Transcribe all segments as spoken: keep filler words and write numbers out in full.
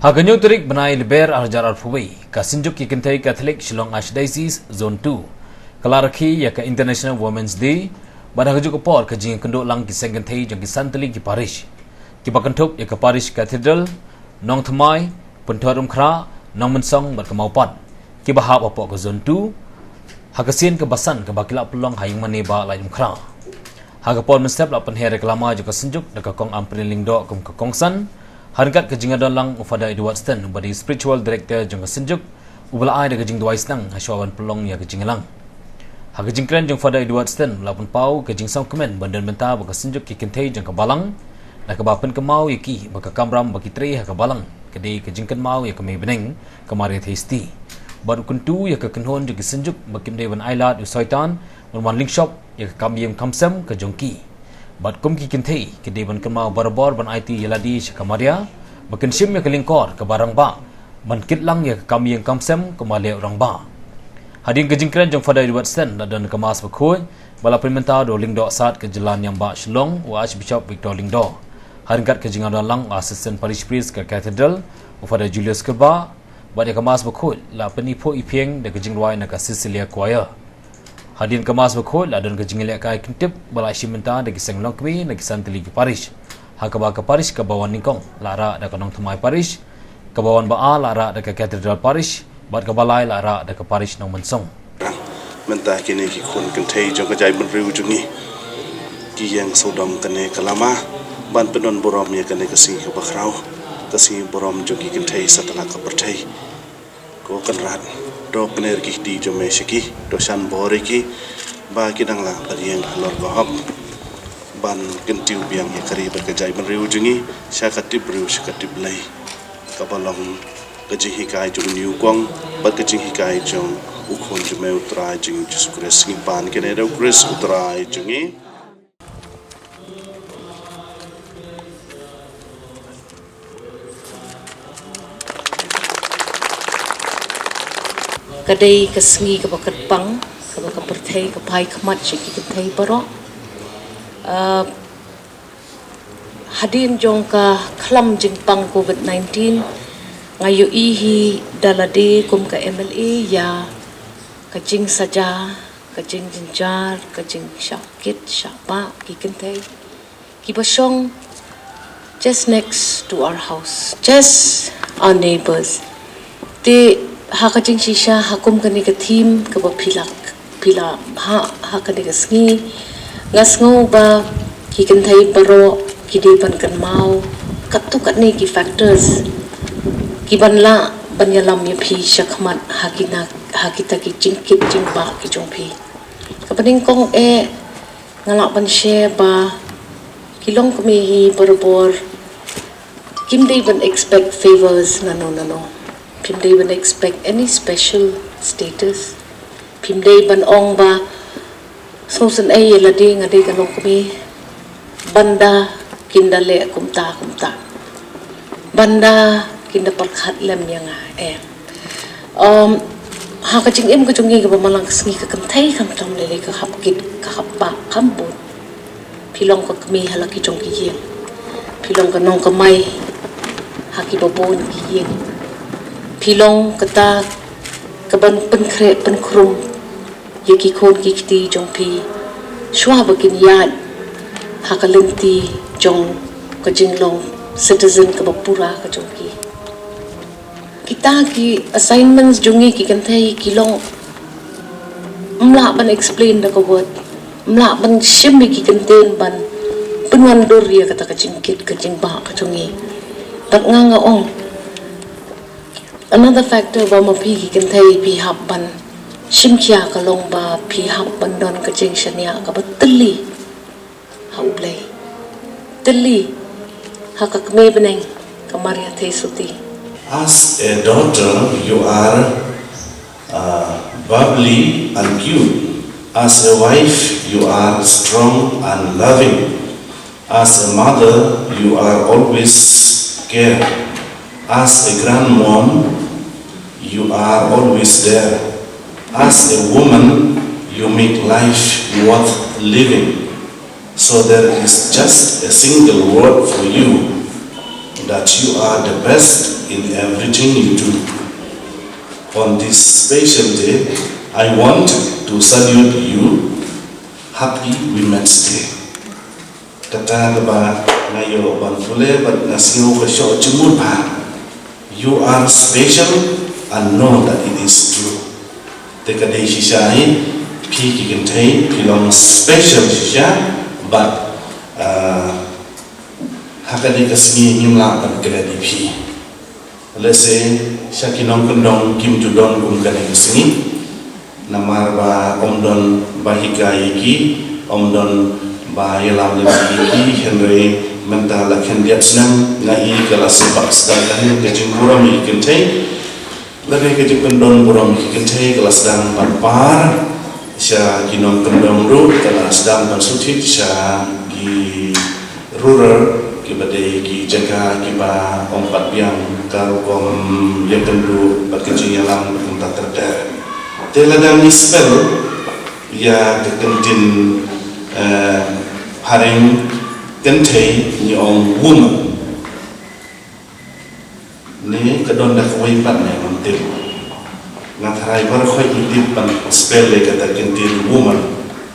Ha ka hynñiew tarik bnai Lber ar hajar arphew wei, ka Synjuk ki Kynthei Katholik Shillong Archdiocese Zone two ka la rakhe ïa ka International Women's Day, bad ha kajuh ka por ka jingïakynduh lang ki seng kynthei jong ki san tylli ki parish, kiba kynthup ïa ka Parish Cathedral, Nongthymmai, Pynthorumkhrah, Nongmynsong bad ka Mawpat, kiba hap hapoh ka Zone two, ha ka sien kaba san kaba ki la pynlong ha ïing mane Bah Laitumkhrah. Ha ka por mynstep la pynher ïa ka lama jong ka Synjuk da ka Kong Ampareen Lyngdoh kum ka kongsan, ha ryngkat ka jingïadon lang u Father Edward Sten, uba dei spiritual director jong ka Synjuk, uba la ai da ka jingduwai sdang ha shuwa ban pynlong ïa ka jingïalang. Ha ka jingkren jong Father Edward Sten, la pynpaw ka jingsngewkmen ban don bynta ba ka Synjuk ki Kynthei jong ka Balang, da kaba pynkynmaw ïa ki ba ka kamram ba ki trei ha ka Balang ka dei ka jingkynmaw ïa ka Mei Bneng, ka Maria Theisotti. Bad u kyntu ïa ka kynhun jong ki Synjuk ba kim dei ban ailad ïa u Soitan ban wan lyngshop ïa ka kam ïing kam sem ka jong ki. Bad kum ki kynthei, ki dei ban kynmaw barabor ban aiti ïa lade sha ka Maria, ba kin shim ïa ka lyngkor kaba rangbah ban kit lang ïa ka kam ïing kam sem kaba leh u rangbah. Hadien ka jingkren jong Father Edward Sten, la don ka Mass bakhuid ba la pynmynta da u Lyngdoh Sad ka Jylla Niam Bah Shillong, u Archbishop Victor Lyngdoh. Ha ryngkat ka jingïadon lang u Assistant Parish Priest ka Cathedral, u Father Julius Kyrba, bad ïa ka Mass bakhuid la pyniphuh iphieng da ka jingrwai na ka Cecilia Choir. Hadien ka Mass bakhuid la don ka jingïalehkai kyntip ba la shim bynta da ki seng longkmie na ki san tylli ki parish, ha kaba ka parish kaba wan nyngkong la rah da ka Nongthymmai Parish, kaba wan ba ar la rah da ka Cathedral Parish, bad kaba lai la rah da ka parish Nongmynsong. Mynta kine ki khun kynthei jong ka jaitbynriew jong ngi ki ïeng sawdong kane ka lama ban pyndon burom ïa kane ka sngi kaba khraw, ka sngi burom jong ki kynthei satlak ka pyrthei. Ko Kynrad, to kner ki kti jong me sha ki, to shan bor ïa ki ba ki dang lah ban ïeng halor ka hok, ban kyntiew biang ïa ka ri bad ka jaitbynriew jong ngi sha ka tip briew sha ka tip Blei, kaba long ka jinghikai jong u Kong bad ka jinghikai jong u Khun jong me u Trai jong ngi Jisu Khrist. Ngi pan kine da u Khrist u Trai jong ngi. Ka dei ka sngi kaba kyrpang, kaba ka pyrthei ka phai khmat sha ki kynthei baroh. Ah, hadien jong ka khlam jingpang covid nineteen, nga ïohi hi da lade kum ka M L A ïa ka jingsaja, ka jingjynjar, ka jingshah kit shah bah ki kynthei kiba shong just next to our house, just our neighbors. Te ha ka jingshisha, ha kum kane ka theme kaba phi la, phi la bhah ha kane ka sngi, nga sngew ba ki kynthei baroh ki dei ban kynmaw katto katne ki factors kiban lah ban ïalam ïa phi shakhmat ha kine, ha kita ki jingkit jingbah ki jong phi. Kaba nyngkong eh, nga lah ban share ba ki longkmie hi barabor kim dei ban expect favors nano nano. Phim dei ban expect any special status. Phim dei ban ong ba sngewsynei ïa lade nga dei ka longkmie, ban da kin da leh kumta kumta, ban da kin da pyrkhat lem ïa nga. Eh, um, ha ka jingim ka jong ngi kaba man la ka sngi, ka kynthei khamtam lei lei ka hap kit, ka hap bah, kham bun. Phi long ka kmie ha la ki jong ki ïing, phi long ka nongkamai ha kiba bun ki ïing, phi long kata kaban pynkhreh pynkhrum ïa ki khun ki kti jong phi shuwa ba kin ïaid ha ka lynti jong ka jinglong citizen kaba pura ka jong ki. Kita ki assignments jong ngi ki kynthei ki long, ym lah ban explain da ka word, ym lah ban shim ïa ki kyntien ban pynwandur ïa kata ka jingkit ka jingbah ka jong ngi. Bad nga, nga ong, another factor ba ma phi ki kynthei phi hap ban shim khia ka long ba phi hap ban don ka jingshaniah kaba tylli ha U Blei, tylli ha ka Kmie bneng ka Maria Theisotti. As a daughter, you are, uh, bubbly and cute. As a wife, you are strong and loving. As a mother, you are always care. As a grandmom, you are always there. As a woman, you make life worth living. So there is just a single word for you. that you are the best in everything you do. On this special day, I want to salute you. Happy Women's Day. Kata kaba nga ïoh ban pule bad nga sngew ka shoh jingmut bha. You are special and know that it is true. Te ka dei shisha hi, phi ki kynthei phi long special shisha bad, ah, ha ka dei ka sngi ngim lah ban klet ïa phi. Lehse sha ki nongkyndong kim ju don kum kane ka sngi. Namar ba ym don ba hikai ïa ki, ym don ba ïalam lem ïa ki, hynrei mynta la khyndiat snem nga i ka la sdang ka sdang ka jingburom ïa ki kynthei. Lane ka jingpyndonkam burom ïa ki kynthei ka la sdang ban par sha ki nongkyndong ruh, ka la sdang ban sngewthuh sha ki rural, kiba dei ki jaka kiba ym pat biang ka rukom ïakynduh bad ka jingïalam bad kumta ter ter. Te lada ngi spell ïa ka kyntien, eh, phareng kynthei ngi ong woman. Ne ka don da kawei pat ne ngam tip. Nga tharai baroh khoit ngi tip ban spell ïa kata ka kyntien woman.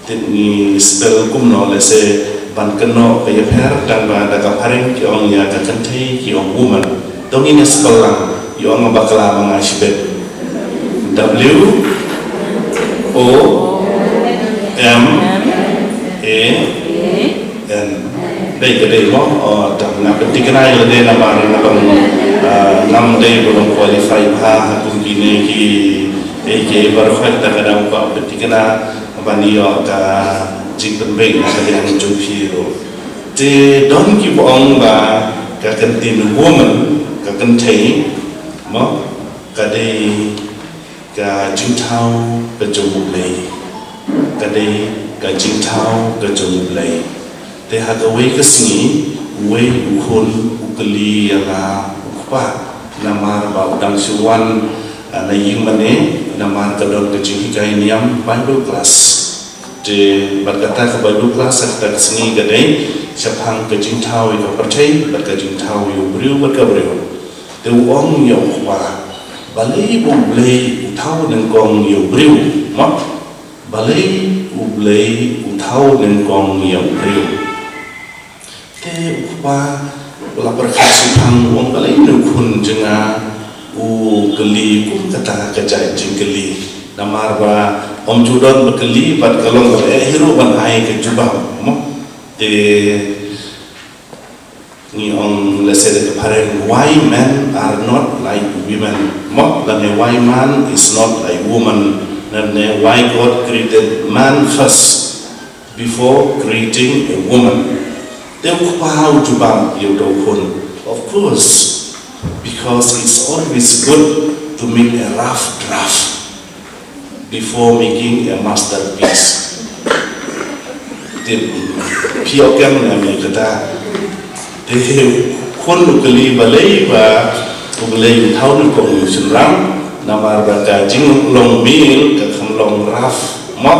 Tip ngi spell kumno, lehse ban kynnoh ka ïapher, tang ba da ka phareng ki ong ïa ka kynthei ki ong woman. To ngin ïa spell lang, ïa ong bakla ma nga shibit. W O M A N. Dei ka dei mo, oh, tang nga pynthikna ïa lade namar nga long, ah, ngam dei ba long qualify bha ha kum kine ki, eh, ki baroh khoit, tang ka dang kwah pynthikna ban ïoh ka jingpynbeit na ka liang jong phi ruh. Te don kiba ong ba ka kyntien woman, ka kynthei mo, ka dei ka jingthaw ka jong U Blei. Ka dei ka jingthaw ka jong U Blei. Te ha kawei ka sngi, uwei u khun u kylli ïa la u kpa namar ba u dang shu wan, ah, na ïing mane, namar ka don ka jinghikai niam Bible class. Te bad kata ka Bible class ha kata ka sngi ka dei shaphang ka jingthaw ïa ka pyrthei bad ka jingthaw ïa u briew bad ka briew. Te u ong ïa u kpa, balei ba U Blei u thaw nyngkong ïa u briew? Mo, balei U Blei u thaw nyngkong ïa u briew? Te u kpa u la pyrkhat shipang, u ong balei une u khun jong nga u kylli kum kata ka jait jingkylli. Namar ba ym ju don ba kylli bad ka long kaba eh hi ruh ban ai ka jubab mo. Te ngi ong lehse da ka phareng, why men are not like women mo, lane why man is not like woman, lane why God created man first before creating a woman. Te u kpa u jubab ïa uta u khun, of course, because it's always good to make a rough draft before making a masterpiece. Te phi ïoh kem ne em ïa kata? Te u khun u kylli balei ba U Blei u thaw nyngkong ïa u shynrang, namar ba ka jinglong male ka kham long rough mo,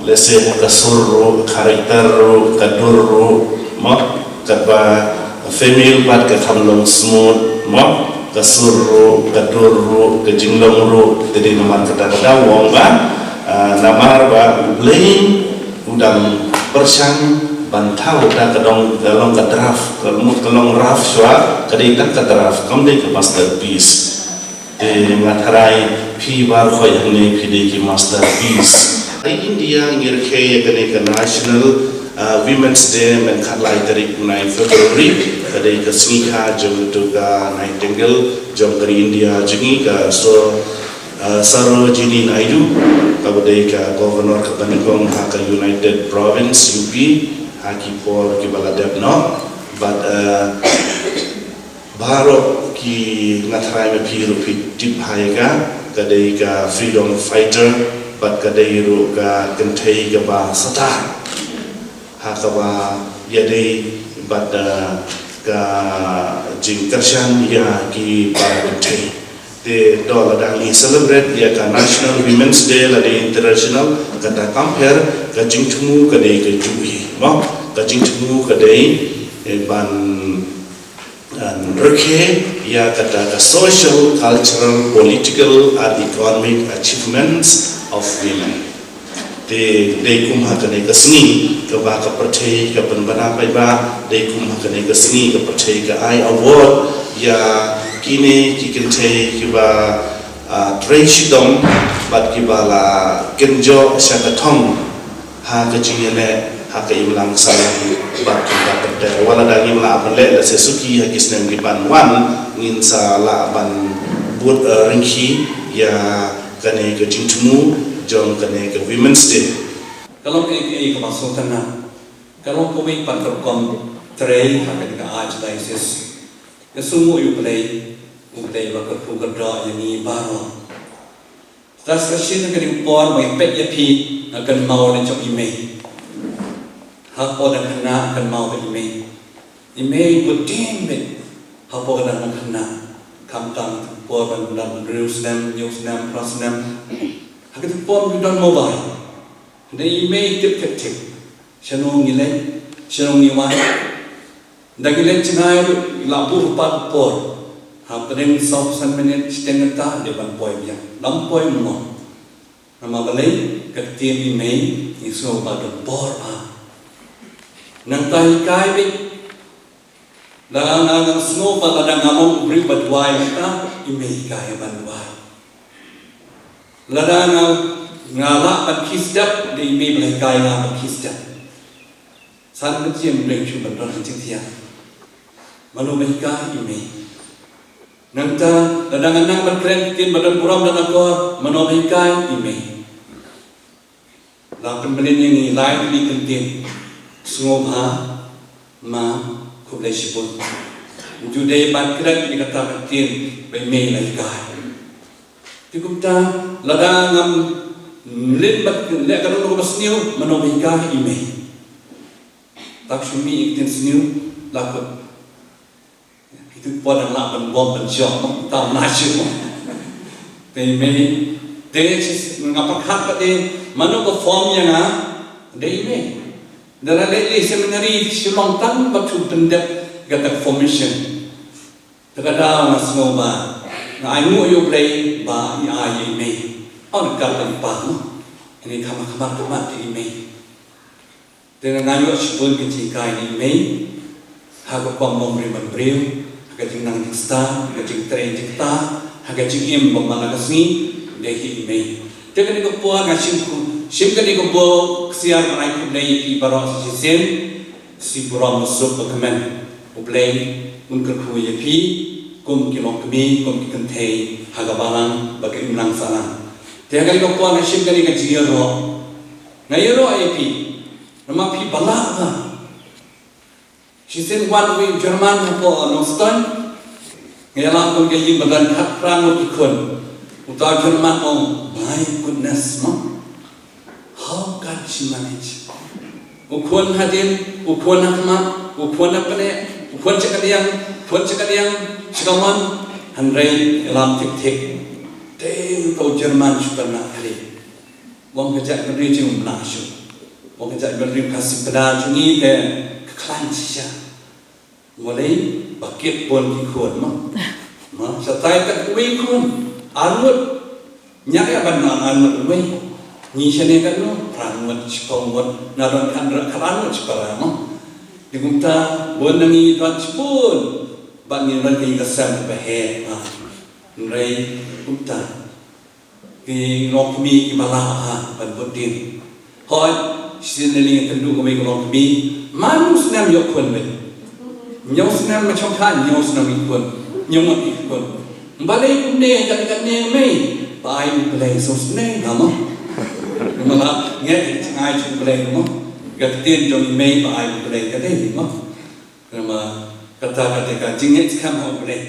lehse ka sur ruh, character ruh, ka dur ruh mo, katba female pat ka kham long smooth mo, ka sur ruh, ka dur ruh, ka jinglong ruh. Te dei namar kata ka daw u ong ba, ah, namar ba U Blei u dang pyrshang ban thaw da ka dong, ka long ka draft, ka mut ka long rough shuwa, ka dei tang ka draft, kam dei ka masterpiece. Te nga tharai phi baroh khoit hangne phi dei ki masterpiece. Ha India ngi rakhe ïa kane ka National, ah, Women's Day mynta ka lai tarik u bnai February, ka dei ka sngi kha jong uto ka Nightingale jong ka ri India jong ngi, ka Sro-, ah, Sarojini Naidu, kaba dei ka Governor kaba nyngkong ha ka United Province U P ha ki por kiba la dep noh. Bad, ah, baroh ki, nga tharai ma phi ruh phi tip bha ïa ka, ka dei ka freedom fighter bad ka dei ruh ka kynthei kaba star ha kaba ïadei bad, ah, ka jingkyrshan ïa ki para kynthei. Te to lada ngi celebrate ïa ka National Women's Day lane International, kata kam pher, ka jingthmu ka dei kajuh hi mo, ka jingthmu ka dei, eh, ban Kan rakhe ïa kata ka social, cultural, political and economic achievements of women. Te dei kum ha kane ka sngi kaba ka pyrthei ka pynbna paidbah, dei kum ha kane ka sngi ka pyrthei ka ai award ïa kine ki kynthei kiba, ah, trei shitom bad kiba la kynjoh sha ka thong ha ka jingïaleh ha ka imlang sahlang bad kumta. Wat lada ngim lah ban leh, lehse suki ha ki snem kiban wan ngin sa lah ban bud, eh, ryngkat ïa kane ka jingthmu jong kane ka Women's Day. Ka long kaei kaba sngewtynnat, ka long kawei pat ka rukom trei ha kane ka Archdiocese. Ka sngewnguh ïa U Blei, U Blei ba kyrkhu kyrdoh ïa ngi baroh. Sa shisien ha kane ka por ba ngi peit ïa phi, nga kynmaw na jong i mei. Hapoh dang khynnah kynmaw ïa i mei. I mei bud dien beit hapoh dang khynnah. Khamtam por ban dang hynriew snem, hynñiew snem, phra snem. Ha kane ka por ba don mobile, hynrei i mei tip thik thik shano ngi leit, shano ngi wan. Nda ngi leit jngai ruh i la buh pat ka por. Hapdeng saw san minit, shiteng kynta dei ban poi biang. Lam poi mo. Namar balei? Ka ktien i mei ngi sngew ba don bor bha. Nangta hikai beit. Lada nga, nga sngew ba lada nga long u briew ba duwai mynta, i mei hikai ban duwai. Lada nga, nga lah ban khie step, dei i mei ba la hikai nga ban khie step. San ka jingim dang shu ban don ha jingthiah. Mano ba hikai? I mei. Nangta lada nga nang ban kren ktien ba don burom don akor, mano ba hikai? I mei. La pynbeit ïa ngi lai tylli ki kyntien. Sngewbha, ma, khublei shibun. Ju dei ban kren ïa kata ka ktien ba i mei la hikai. Te kumta lada ngam leh bad leh ka dohnud kaba sniew, mano ba hikai? I mei. Tang shu mih ïa ka ktien sniew la kut. Itu poi dang lah ban bom ban jop tam na shu. Te i mei, te nga pyrkhat pat, te mano ba form ïa nga? Dei i mei. Da la leit leit seminary shu long tang ba shu pyndep kata formation. Te ka daw nga sngew ba nga ainguh ïa U Blei ba i ai ïa i mei. Ong ka ban pa mo. Ini khmat khmat khmat ïa i mei. Te nga ainguh shibun ka jinghikai na i mei ha ka kam long briew ban briew, ha ka jingnang jingstad, ha ka jingtrei jingktah, ha ka jingim ba man la ka sngi. Dei hi i mei. Te kane ka por nga shim, shim kane ka bok ksiar ban ai khublei ïa phi baroh sa shisien. Shi burom suk ba kmen. U Blei un kyrkhu ïa phi kum ki longkmie, kum ki kynthei ha ka balang bad ka imlang sahlang. Te ha kane ka por nga shim kane ka jingïaroh, nga ïaroh ïa phi namar phi ba lah bha. Shisien wan uwei u German hapoh Nongstoiñ. Nga ïalam kum ka ïing ba don khatphra ngut ki khun. Uta u German ong, "My goodness, mom. How can she manage?" U khun hadien, u khun ha khmat, u khun ha pneh, u khun sha kadiang, u khun sha kadiang, sha kamon, hynrei ïalam thik thik. Te uta u German shu kynmaw khlieh. Wan ka jaitbynriew jong u mynta shuh. Wan ka jaitbynriew ka sipda jong ngi te ka khlaiñ shisha. Balei? Ba kit bun ki khun mo. Mo, shatai kat uwei khun. Arngut. Ñiah ïa ban nang arngut uwei. Ngi shane katno? Phra ngut, shiphew ngut. Nga don khatar, khatar ngut shipara mo. Te kumta bun na ngi don shibun. Bad ngi don ka ïing ka sem kaba heh. Hynrei kumta. Ki longkmie kiba lah ha ban bud dien. Hooid, shisien lei nga kynduh kawei ka longkmie, man u snem ïoh khun beit. Hynñiew snem ma chong kha, hynñiew snem ïoh khun. Hynñiew ngut ïoh khun. Balei kumne, kane kane mei? Ba ai U Blei shisha ne, nga mo. Nga la ngeit jngai jong U Blei mo. Ka ktien jong i mei ba ai U Blei ka dei mo. Namar kata ka dei ka jingngeit skhem ha U Blei.